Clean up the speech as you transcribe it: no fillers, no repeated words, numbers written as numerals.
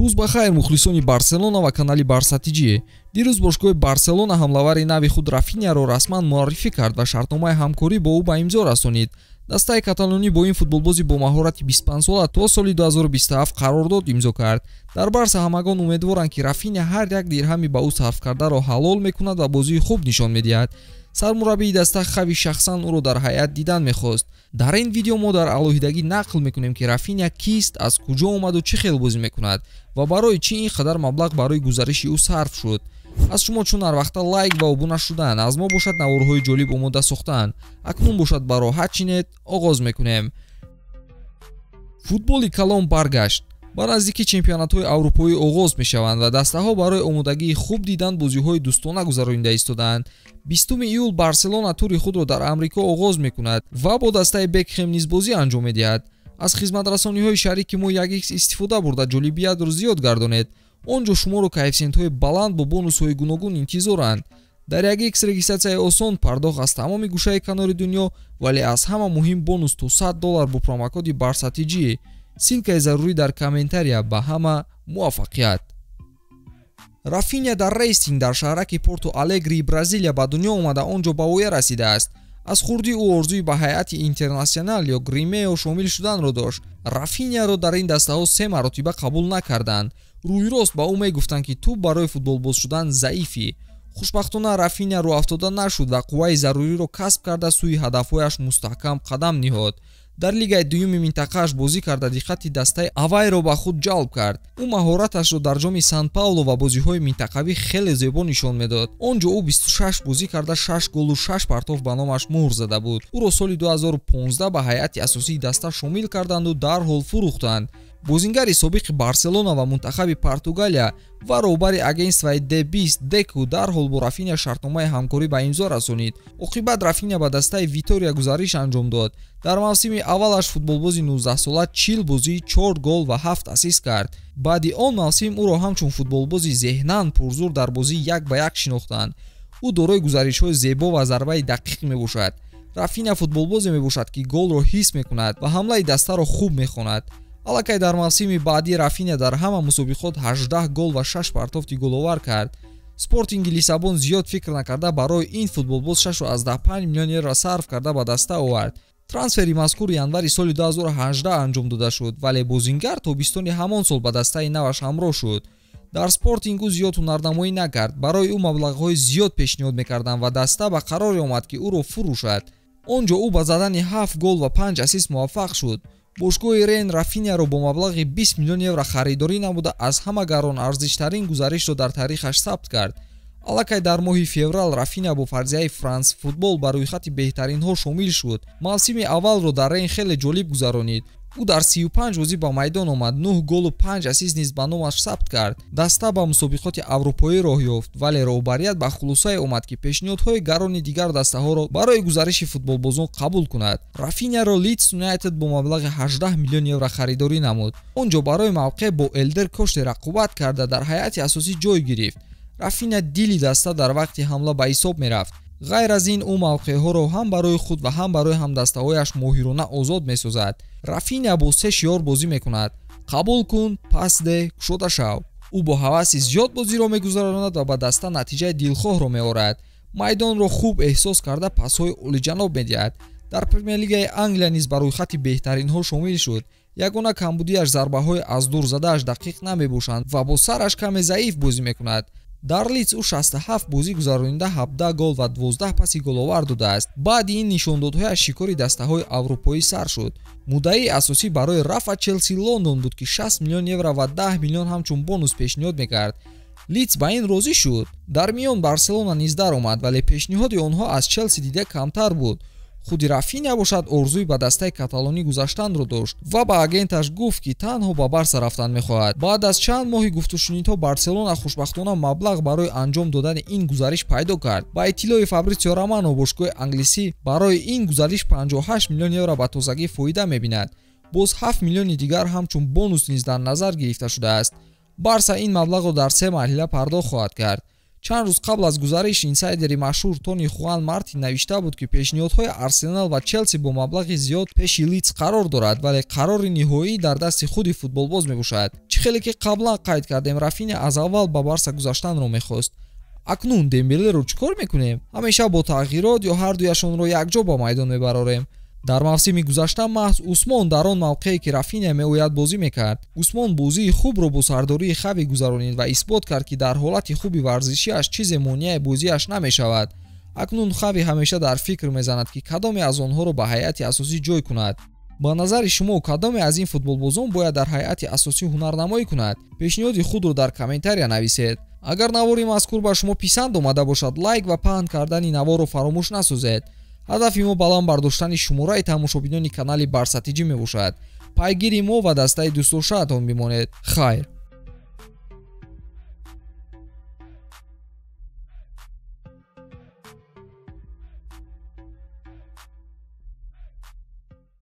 Рӯз ба хайр, мухлисони Барселона ва канали Барса ТЖ. Дирӯз бошгоҳи Барселона ҳамлавари нави худ Рафиняро расман муаррифӣ кард ва шартномаи ҳамкорӣ бо ӯ ба имзо расонид. Дастаи каталонӣ бо ин футболбози бо маҳорати 25сола то соли 2027 қарордод имзо кард. Дар Барса ҳамагон умедворанд, ки Рафиня ҳар як дирҳами ба ӯ сарф кардаро ҳалол мекунад ва бозии хуб нишон медиҳад. Сармураббии даста Хави шахсан ӯро дар ҳайат дидан мехост. Дар ин видео мо дар алоҳидагӣ нақл мекунем, ки Рафиня кист, аз куҷо омаду чӣ хел бозӣ мекунад ва барои чӣ ин қадар маблағ барои гузариши ӯ сарф шуд. Аз шумо чун ҳар вақта лайк ва обуна шудан, аз мо бошад наворҳои ҷолиб омода сохтан. Акнун бошад ба роҳат чинед, оғоз мекунем. Футболи калон баргашт. Ба наздикӣ чемпионатҳои аврупоӣ оғоз мешаванд ва дастаҳо барои омодагии хуб дидан бозиҳои дӯстона гузаронида истодаанд. 20 июл Барселона тури худро дар Амрико оғоз мекунад ва бо дастаи Бекхем низ бозӣ анҷом медиҳад. Аз хизматрасониҳои шарики мо 1x истифода бурда ҷолибиятро зиёд гардонед. Он ҷо шуморо коэффисиентҳои баланд бо бонусҳои гуногун интизоранд. Дар 1x регистратсияи осон, пардохт аз тамоми гӯшаи канори дунё, вале аз ҳама муҳим бонус то $100 бо промокоди Барса ТЖ. Ссылкаи зарурӣ дар комментария. Ба ҳама муваффақият. Рафиня дар Рейсинг дар шаҳраки Порту Алегрии Бразилия ба дунё омада, он ҷо ба воя расидааст. Аз хурдӣ ӯ орзуи ба ҳайати Интернасионал ё Гримео шомил шуданро дошт. Рафиняро дар ин дастаҳо се маротиба қабул накарданд. Рӯйрост ба ӯ мегуфтанд, ки ту барои футболбоз шудан заифӣ. Хушбахтона Рафиня рӯафтода нашуд ва қувваи заруриро касб карда сӯи ҳадафҳояш мустаҳкам қадам ниҳод. Дар лигаи дуюми минтақааш бозӣ карда диққати дастаи Авайро ба худ ҷалб кард. Ӯ маҳораташро дар ҷоми Сан-Пауло ва бозиҳои минтақавӣ хеле зебо нишон медод. Он ҷо ӯ 26 бозӣ карда 6 голу 6 партоф ба номаш муҳр зада буд. Ӯро соли 2015 ба ҳайати асосии даста шомил карданду дарҳол фурӯхтанд. Бозингари собиқи Барселона ва мунтахаби Португалия ва роҳбари агентстваи D20 Деку дарҳол бо Рафиня шартномаи ҳамкорӣ ба имзо расонид. Оқибат Рафиня ба дастаи Витория гузариш анҷом дод. Дар мавсими аввалаш футболбози 19сола 40 бозӣ, 4 гол ва 7 асист кард. Баъди он мавсим ӯро ҳамчун футболбози зеҳнан пурзур дар бозии як ба як шинохтанд. Ӯ дорои гузаришҳои зебо ва зарбаи дақиқ мебошад. Рафиня футболбозе мебошад, ки голро ҳис мекунад ва ҳамлаи дастаро хуб мехонад. Аллакай дар мавсими баъдӣ Рафиня дар ҳама мусобиқот 18 гол ва 6 партофти головар кард. Спортинги Лиссабон зиёд фикр накарда барои ин футболбоз 6,5 миллион евро сарф карда ба даста овард. Трансфери мазкур январи соли 2018 анҷом дода шуд, вале бозингар тобистони ҳамон сол ба дастаи наваш ҳамроҳ шуд. Дар Спортинг ӯ зиёд ҳунарнамоӣ накард, барои ӯ маблағҳои зиёд пешниҳод мекарданд ва даста ба қароре омад, ки ӯро фурӯшад. Он ҷо ӯ ба задани 7 гол ва 5 асист муваффақ шуд. Бошгоҳи Рен Рафиняро бо маблағи 20 миллион евро харидорӣ намуда аз ҳама гарон арзиштарин гузаришро дар таърихаш сабт кард. Аллакай дар моҳи феврал Рафиня бо фарзияи Франс футбол ба рӯйхати беҳтаринҳо шомил шуд. Мавсими аввалро дар Рен хеле ҷолиб гузаронид. Ӯ дар 35 бозӣ ба майдон омад, 9 голу 5 асист низ ба номаш сабт кард. Даста ба мусобиқоти аврупоӣ роҳ ёфт, вале роҳбарият ба хулосае омад, ки пешниҳодҳои гарони дигар дастаҳоро барои гузариши футболбозон қабул кунад. Рафиняро Лидс Юнайтед бо маблағи 18 миллион евро харидорӣ намуд. Он ҷо барои мавқеъ бо Элдер Коште рақобат карда дар ҳайати асосӣ ҷой гирифт. Рафиня дили даста дар вақти ҳамла ба ҳисоб мерафт. Ғайр аз ин ӯ мавқеъҳоро ҳам барои худ ва ҳам барои ҳамдастаҳояш моҳирона озод месозад. Рафиня бо се шиёр бозӣ мекунад: қабул кун, пас де, кушода шав. Ӯ бо ҳаваси зиёд бозиро мегузаронад ва ба даста натиҷаи дилхоҳро меорад. Майдонро хуб эҳсос карда пасҳои олиҷаноб медиҳад. Дар Премер-лигаи Англия низ ба рӯйхати беҳтаринҳо шомил шуд. Ягона камбудиаш зарбаҳои аз дур задааш дақиқ намебошанд ва бо сараш каме заиф бозӣ мекунад. Дар Лидс ӯ 67 бозӣ гузаронида 17 гол ва 12 паси головар додааст. Баъди ин нишондодҳояш шикори дастаҳои аврупоӣ сар шуд. Муддаии асосӣ барои Рафа Челси Лондон буд, ки 60 миллион евро ва 10 миллион ҳамчун бонус пешниҳод мекард. Лидс ба ин розӣ шуд. Дар миён Барселона низ даромад, вале пешниҳоди онҳо аз Челси дида камтар буд. Худи Рафиня бошад орзуи ба дастаи каталонӣ гузаштанро дошт ва ба агенташ гуфт, ки танҳо ба Барса рафтан мехоҳад. Баъд аз чанд моҳи гуфтушунидҳо Барселона хушбахтона маблағ барои анҷом додани ин гузариш пайдо кард. Ба иттилои Фабритсио Романо бошгоҳи англисӣ барои ин гузариш 58 миллион евро ба тозагӣ фоида мебинад. Боз 7 миллиони дигар ҳамчун бонус низ дар назар гирифта шудааст. Барса ин маблағро дар се марҳила пардохт хоҳад кард. Чанд рӯз қабл аз гузариш инсайдери машҳур Тони Хуан Мартин навишта буд, ки пешниҳодҳои Арсенал ва Челси бо маблағи зиёд пеши Лидс қарор дорад, вале қарори ниҳоӣ дар дасти худи футболбоз мебошад. Чӣ хеле ки қаблан қайд кардем, Рафиня аз аввал ба Барса гузаштанро мехост. Акнун Дембелеро чӣ кор мекунем? Ҳамеша бо тағйирот ё ҳар дуяшонро якҷо ба майдон мебарорем? Дар мавсими гузашта маҳз Усмон дар он мавқее ки Рафиня меояд бозӣ мекард. Усмон бозии хубро бо сардории Хави гузаронид ва исбот кард, ки дар ҳолати хуби варзишиаш чизе монеаи бозиаш намешавад. Акнун Хави ҳамеша дар фикр мезанад, ки кадоме аз онҳоро ба ҳайати асосӣ ҷой кунад. Ба назари шумо кадоме аз ин футболбозон бояд дар ҳайати асосӣ ҳунарнамоӣ кунад? Пешниҳоди худро дар комментария нависед. Агар навори мазкур ба шумо писанд омада бошад, лайк ва паҳн кардани наворро фаромӯш насозед. Ҳадафи мо баланд бардоштани шумораи тамошобинони канали Барса ТЖ мебошад. Пайгири мо ва дастаи дӯстдоштаатон бимонед. Хайр.